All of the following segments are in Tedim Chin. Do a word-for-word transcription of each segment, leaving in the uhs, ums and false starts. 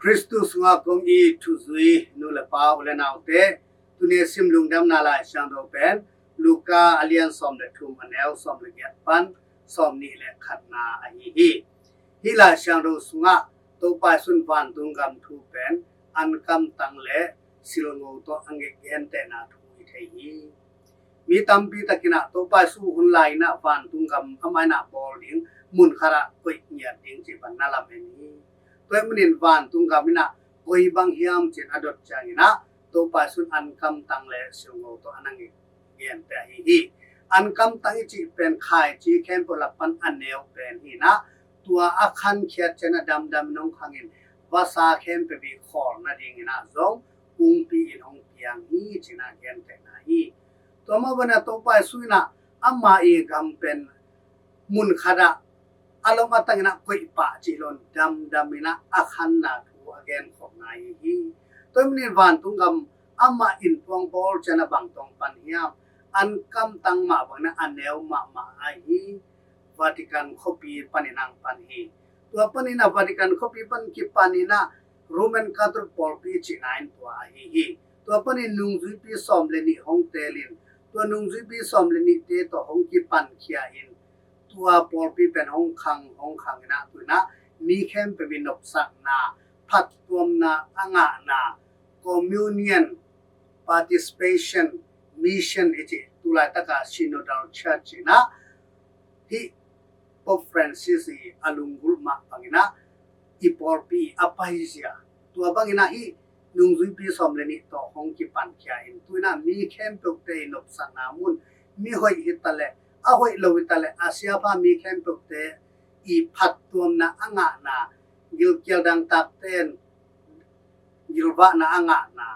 Khristu sungah kong it thuzui nu le pa, u le naute, tuni a sim lungdamna Lai Siangtho pen Luka a lian sawm le thum, a neu sawm le giat pan sawm nih le khatna ahi hi. Hih Lai Siangtho sungah Topa Jesu'n vantung gam thu pen ankamtang le silngo tawh a gentehna thu i thei hi. Mi tampi takin ah Topa Jesu hun lai-in ah vantung gam amah in ah bawl ding, mun khat ah koih ngiat ding cih bang na lam en hi. Tua ahih manin vantung gam in ah koi bang hiam ci-in a dot ciangin ah Topa Jesu'n ankamtang le silngo tawh a na gen, genteh ahi hi. Ankamtang i cih pen khaici khempeuh lak pan a neu pen hi-in ah, tua a khankhiat ciang a damdam in hong khangin vasa khempeuh i khawl nadingin ah zong kungpi in hong piang hi ci-in ah gentehna hi. Tua mah bangin ah Topa Jesu in ah ama i gam pen mun khat ah a lom a tang in ah koih pah cih lo-in damdam in ah a khanna thu a genkhopna ahi hi. Tua ahih manin vantung gam amah in tua hong bawl ciang a bang tawh hong pan hiam? Ankamtang mah bangin ah a neu mahmah ahi hi. Vatican khuapi panin ah hong pan hi. Tua panin ah Vatican khuapi pan kipanin ah Roman Catholic pawlpi cihna in tua ahi hi. Tua panin nungzuipi sawm le nih hong teelin, tua nungzuipi sawm le nihte tawh hong kipankhia in, tua pawlpi pen hong khang, hong khang in ah tu-in ah mi khempeuh i nopsakna, phattuamna a ngahna, communion, participation, mission i cih, tu laitak a synodal church in ah hih Pope Francis i a lunggulh mah bangin ah i pawlpi a paizia, tua bangin ah hih nungzuipi sawm le nih tawh hong kipankhia in tu-in ah mi khempeuhte i nopsakna mun, mi hoih hi taleh, a hoih lo hi taleh, a siapa mi khempeuhte i phattuamna a ngahna, gilkial dangtakte in gilvahna a ngahna,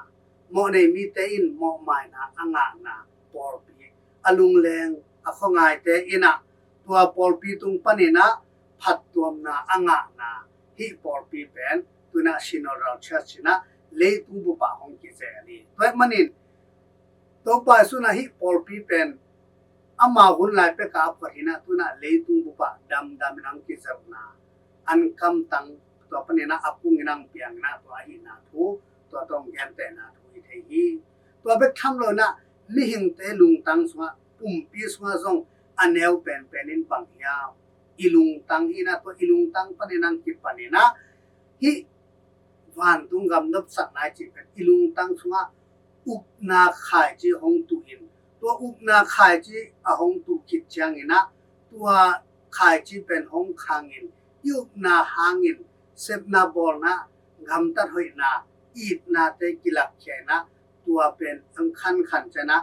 mawhnei mite in mawhmaina a ngahna pawlpi, a lungleng a khuangaite in ah tua pawlpi tung panin ah phattuamna a ngahna, hih pawlpi pen tu-in ah synodal church in ah leitung bup ah hong kizel hi. Tua ahih manin Topa Jesu'n ah hih pawlpi pen ama hun lai pek a a phuat hi-in ah tu-in ah leitung bup ah damdam in hong kizelna, ankamtang, tua panin ah a kung in hong piang in ah tua ahihna thu, tua tawh hong gentehna thu i thei hi. Tua bek tham lo-in ah mihingte lungtang sungah, pumpi sungah zong a neu penpen in bang hiam? I lungtang hi-in ah, tua i lungtang panin hong kipan in ah hih vantung gam nopsakna i cih pen i lungtang sungah upna khaici hong tuh in, tua upna khaici a hong tuh khit ciangin ah tua khaici pen hong khangin, i upna hangin sepna bawlna, gamtat hoihna, itnate kilakkhia in ah, tua pen hong khankhan ciang ah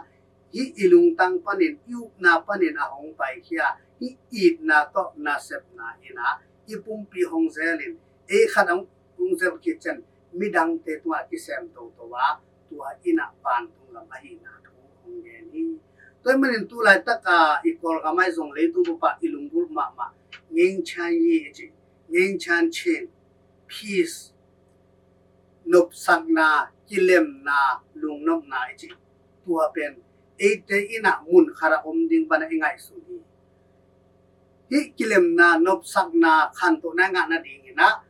hih i lungtang panin, i upna panin a hong paikhia, hih itna tawh nasepna in ah i pumpi hong zelin, ei khat hong, hong zelh khit ciang midangte tungah kisem toto a, tua in ah vantung gam ahihna thu hong gen hi. Tua ahih manin tu laitak a i Kawlgam ah zong leitung bup ah i lunggulh mahmah, ngengchan yi i ci, ngengchan chin, peace, nopsakna, kilemna, lungnopna i ci, tua pen eite in ah mun khat ah om ding bang a i ngaihsun hi. Hih kilemna, nopsakna, khantohna i ngah nadingin ah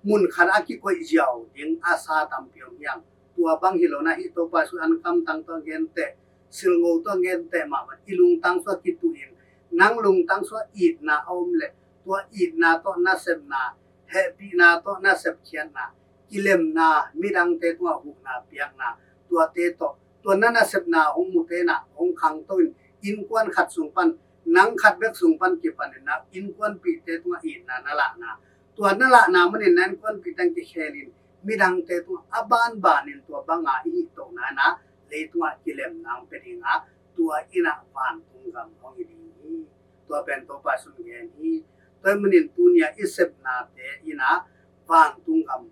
mun khat ah a kikoih ziau ding a sa tampi om hi hang. Tua bang hi lo-in ah hih Topa Jesu ankamtang tawh genteh, silngo tawh genteh mah bang i lungtang sungah kituh in, nang lungtang sungah itna a om leh, tua itna tawh nasepna, hehpihna tawh nasep khiatna, kilemna, midangte tungah huhna piakna, tuate tawh, tua na nasepna hong mute in ah hong khangto in, innkuan khat sung pan, nang khat bek sung pan kipan in ah innkuanpihte tungah itna na lahna, tua na lahna manin na innkuanpihte tawh kikhel in, midangte tungah a banbanin tua bang a i hih tohna in ah leitungah kilemna hong pia ding a, tua in ah vantung gam hong hi ding hi. Tua pen Topa Jesu'n gen hi. Tua ahih manin tuni a i sepnate in ah vantung gam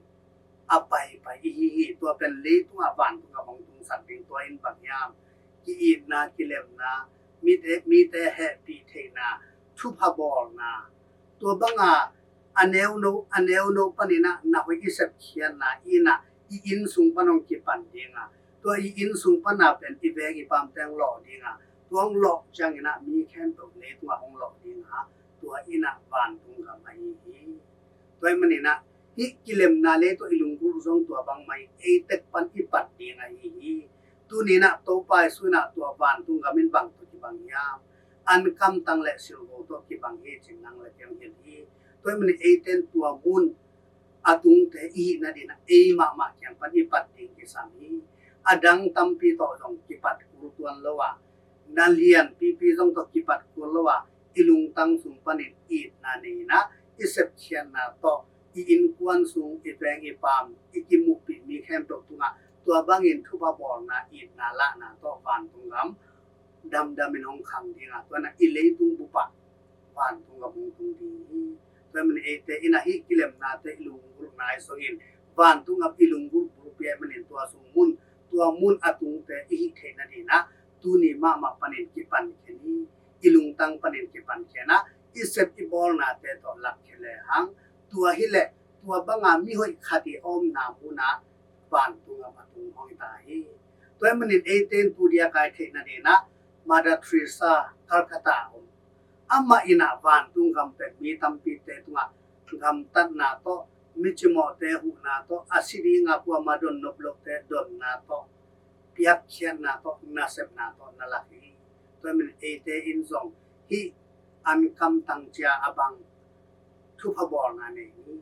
a paipai i hi hi. Tua pen leitungah vantung gam hong tungsak ding, tua in bang hiam? Ki-itna, kilemna, mite, mite hehpih theihna, thupha bawlna, tua bang a a neuno, a neuno panin ah na hoih i sepkhiatna in ah i inn sung pan hong kipan ding a, tua i inn sung pan a pen i veng i pamte hong lawh ding a, tua hong lawh ciangin ah mi khempeuh leitungah hong lawh ding a, tua in ah vantung gam ahi hi. Tua ahih manin ah hih kilemna le tua i lunggulh zong tua bangmah in ei tek pan i pat ding ahi hi. Tuni in ah Topa Jesu in ah tua vantung gam in bang tawh kibang hiam? An kamtang le silgo tawh kibang hi cih nang le kei hong hilh hi. Tua ahih manin eite in tua mun a tungte i hih nading ah ei mahmah kiang pan i pat ding kisam hi. A dang tampi tawh zong kipat kul tuan lo a, na lianpipi zong tawh kipat kul lo a, i lungtang sung panin itna nei in ah, i sepkhiatna tawh, i innkuan sung, i veng i pam, i kimuhpih mi khempeuh tungah tua bangin thupha bawlna, itna lahna tawh vantung gam damdam in hong khang ding a, tua in ah i leitung bup ah vantung gam hong tung ding hi. Tua ahih manin eite in ah hih kilemnate i lunggulhna ahi zongin vantung gam i lunggulh bulpi ahih manin tua sung mun, tua mun a tungte i hih theih nading ah tuni mahmah panin kipankhia ni. I lungtang panin kipankhia in ah, i sep i bawlnate tawh lakkhia lehang, tua hi leh tua banga mi hoih khat i omna mun ah vantung gam a tung hong hi ta hi. Tua ahih manin eite in tu diak a i theih nading ah Mother Teresa, Calcutta a om, amah in ah vantung gam pen mi tampite tungah gamtatna tawh, mi cimawhte huhna tawh, a si ding a kuamah don nop lohte donna tawh, piakkhiatna tawh, nasepna tawh na lak hi. Tua ahih manin eite in zong hih an kamtang cia a bang thupha bawlna nei ni.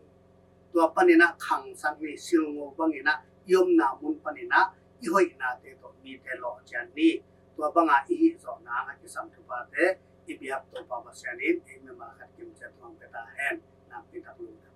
Tua panin ah khangsak ni, silngo bangin ah i omna mun panin ah i hoihnate tawh mite lawh cian ni. Tua banga i hih zawhna a kisam thuphate i biak Topa Pasian in ei mimal khat kimciat hong pia ta hen. Nakpi tak lungdam.